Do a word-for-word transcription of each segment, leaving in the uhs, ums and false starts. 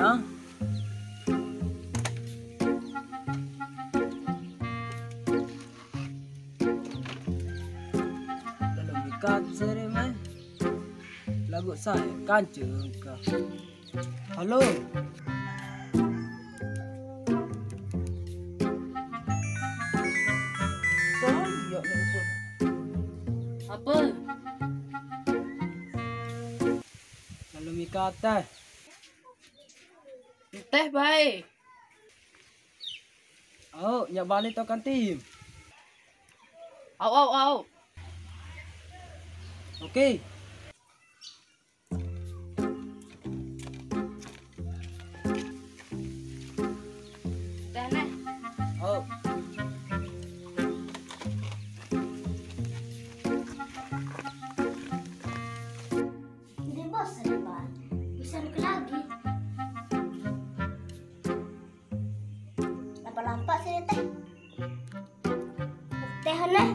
Hah? Lalu mikat sere mai. Lagu saya kancil ka. Halo. Saya nak apa? Lalu mikat teh. Teh bae. Au, nyak balik tau kantin. Au, au, au. Oke. Teh neh. Au. Jadi bosan, Pak. Bisa lagi. Lampak-lampak sih, Teh. Teh, aneh.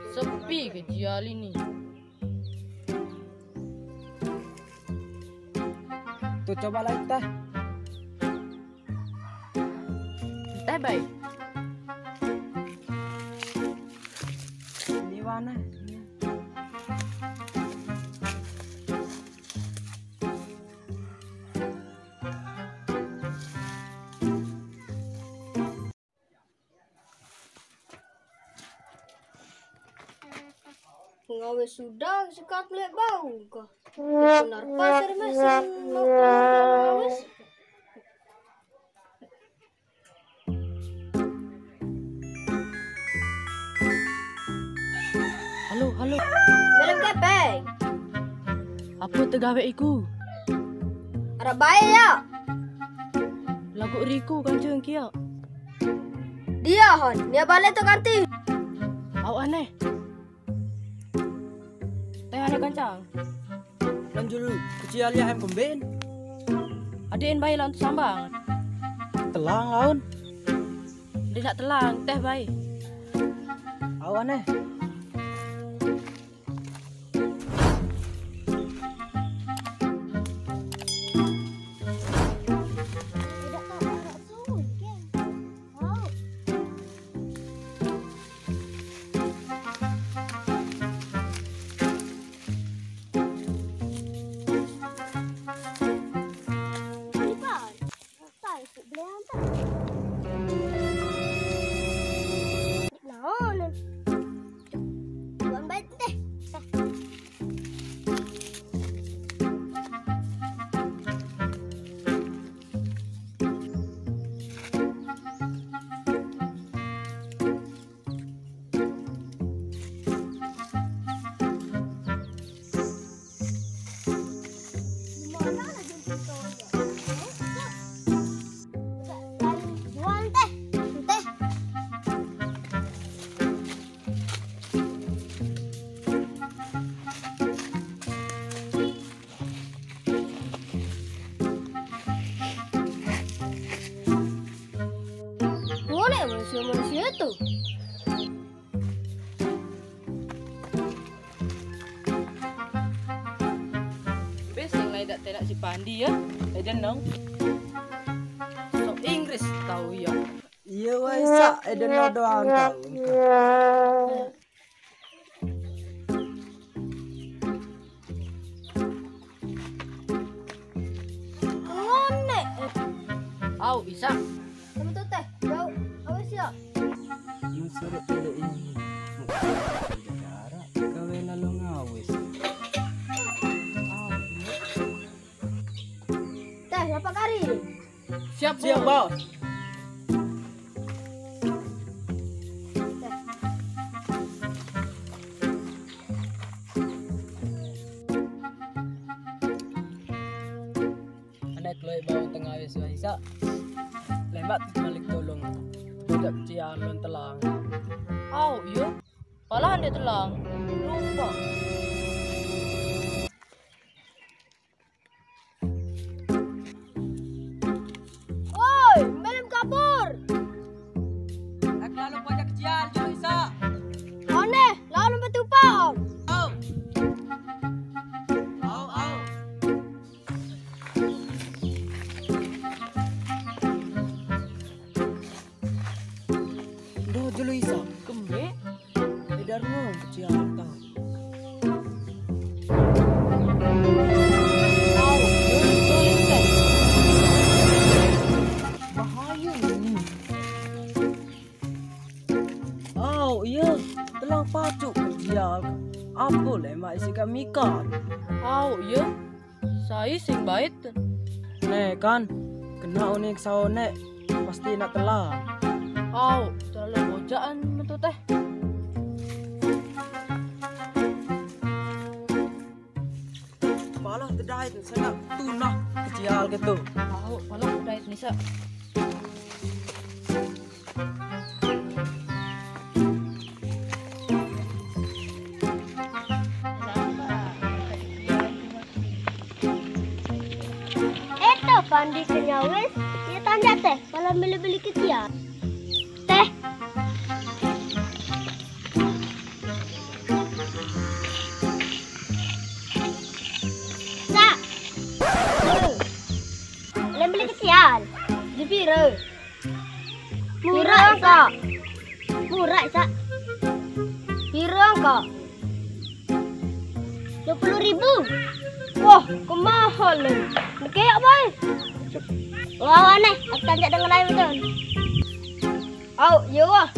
Sepi ke jial ini. Tuh, coba lagi, Teh. Teh, baik. Ini warna. Pengawe sudah sekat lek bau ka. Benar pasar mesin mau pengawe. Halo, halo. Belum kepeng. Apa tegawe iku? Arah bae ya. Lagu riku kancil kia. Dia hon, dia balik tu kantin. Au aneh. Teh aneh kancang. Lanjut kecil ya em kembin. Adin bae lawan sambang. Telang lawan. Dia nak telang, teh bae. Au aneh. Naon? Buang baik teh. Boleh manusia-manusia itu. Bes yang lain tak tenak si Pandi ya. Eden dong. So Inggris tahu ya. Iya wai sak Eden doang tahu. Ngonek. Au, Isa. Kamu tuh teh, bau. Awas ya. Mencari tele ini. Cara kau lalu ngawis. Teh, apa kari? Siap, siap, Bos. Anak lo bawa tengah wis wisa. Lembak balik tolong. Tidak cian lon telang. Au, iya. Palahan dia telang. Lupa. Boleh mak isi kami kan. Au, iya. Sai sing bait. Nek kan, kena unik saonek, pasti nak telah. Au, terlalu bojakan metu teh. Malah tedait, saya nak tunah kecial gitu. Au, malah tedait Nisa. Eto Pandi kenyawis, ya tanjak teh, malah beli-beli kecial. Teh. Sa. Lem beli kecial. Di piro? Murah, Kak. Murah, Kak. Piro, Kak? Dua puluh ribu. Wah, kemahalan. Kayak bae. Wah, aneh. Aku tanjak dengan lain betul. Au, iya wah.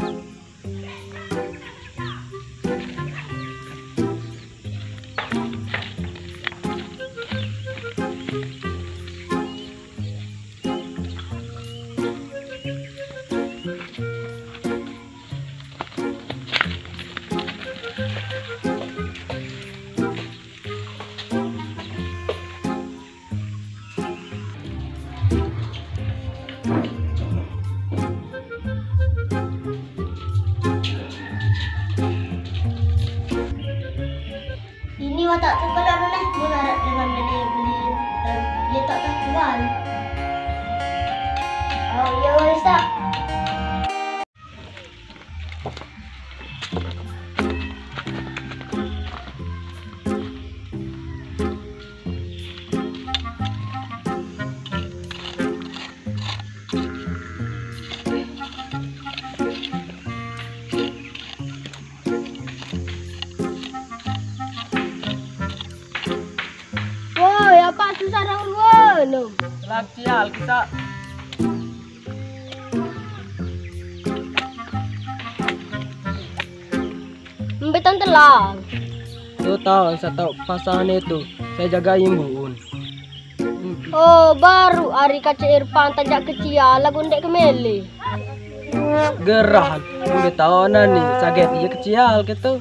Ini watak tu kalau aneh, mun arep dengan beli, beli, eh, beli tak tak jual. Oh, iya, wis tak. Woi, apa susah dong ngono? Lagi hal kita. Mbetan telang. Tu tahu, saya tahu pasangan itu. Saya jaga imbun. Oh, baru hari kaca Irfan tajak kecial lagu ndek kemele. Gerahan, udah tahu nani, saget iya kecial gitu.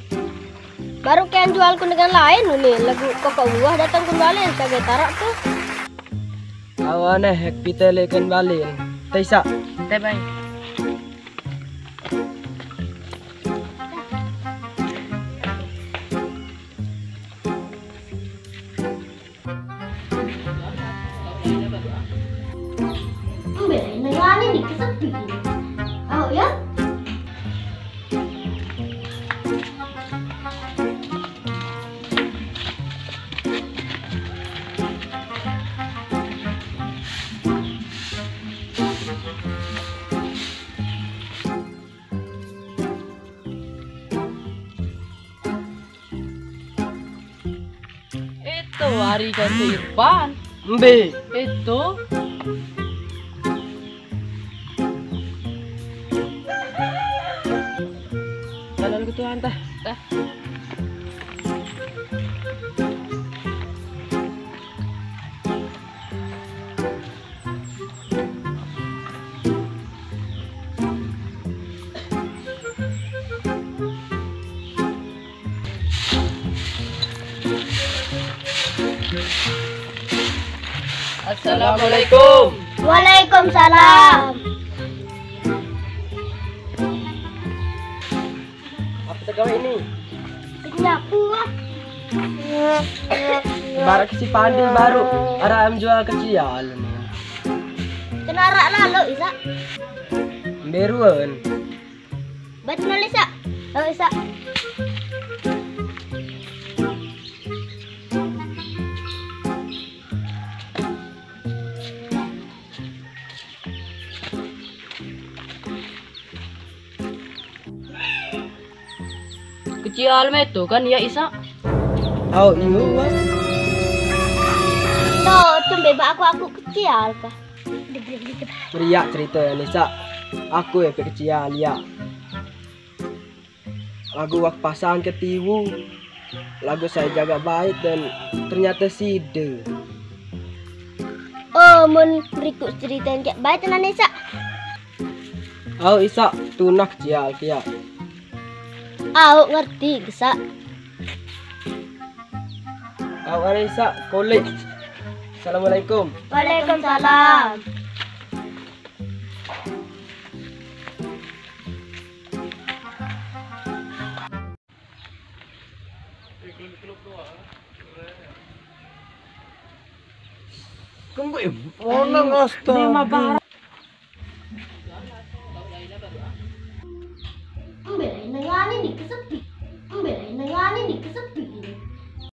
Baru kian jual ku dengan lain uni, lagu kokok buah datang kembali, saget tarak tu. Awane hek pitele kembali. Teh Isa. Teh baik. Mbe, nengani ni kesepi. Au ya. Itu hari ganti Irfan. Mbe. Itu. Jalan ke tuan tah. Tah. Assalamualaikum. Waalaikumsalam. Apa tegawe ini? Penyapu, ah. Barak si Pandi baru. Arah am jual kecial. Kena arak lalu, Isa. Beruan. Bat nulis, Isa. Oh, Isa. Kecial metu kan ya, Isa? Oh, iyo, Wan. Tuh, tumbe bak aku, aku kecial kah? Meriak cerita ya, Nisa. Aku ya kecial ya. Lagu wak pasan ketiwu. Lagu saya jaga bait dan ternyata side. Oh, mun mriku cerita cek bait tenan Isak. Au Isak, tunah cial kia. Au ngerti Isak. Au are Isak, kolik. Assalamualaikum. Waalaikumsalam. Kembali. Oh, nang astaga.